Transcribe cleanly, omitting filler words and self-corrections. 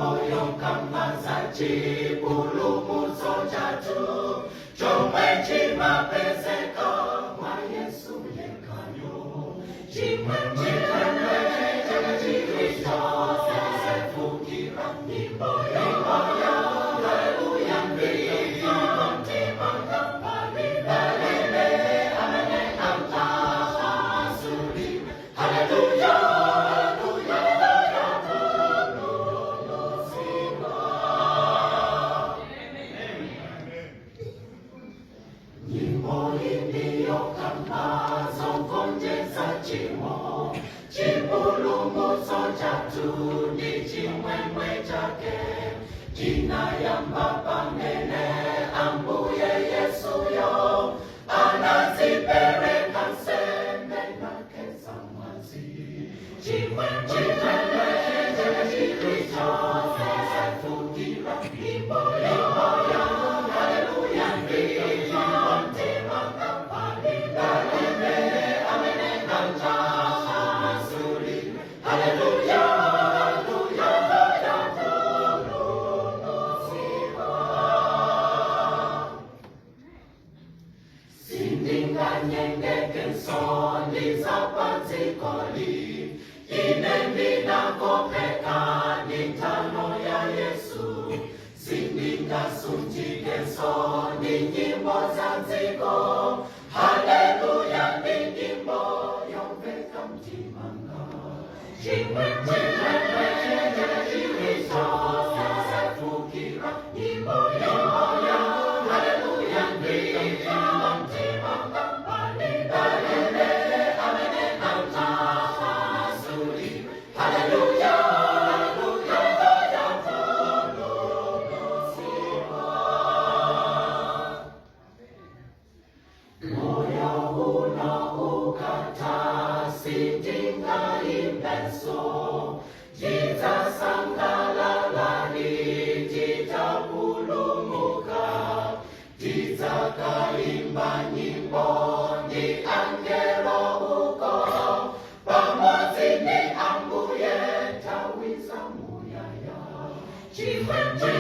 Nyimbo yokamba za chipulumutso chathu chomwe chimapezeka mwa Yesu yekhayo. Chimwemwe chilichonse sefukira nyimbo yo haleluya mtima palibe amene angamasulidwe. Haleluya, haleluya, pulumutsidwa. Nyimbo iliyokamba zogonjetsa tchimo, chipulumutso chathu ndi chimwemwe chake chinayamba pamene Ambuye Yesuyo anadzipereka nsembe nakhetsa mwazi. Chimwemwe chilichonse sefukira nyimbo yo haleluya mtima palibe amene angamasulidwe. Haleluya, haleluya, pulumutsidwa. Sindinganyengekenso ndi zapadzikoli, ine ndinakopeka ndi nthano ya Yesu. Sindingasunthikeso ndi nyimbo za dziko, haleluya ndi nyimbo yomveka mtimanga. Chimwemwe chilichonse sefukira nyimbo yo haleluya mtima palibe amene angamasulidwe. Haleluya, haleluya, pulumutsidwa. Moyo uno ukatha sindingaimbenso, tidzasangalala titapulumuka, tidzakaimba nyimbo ndi angelo uko pamodzi ndi Ambuye nthawi zamuyaya. Chimwemwe.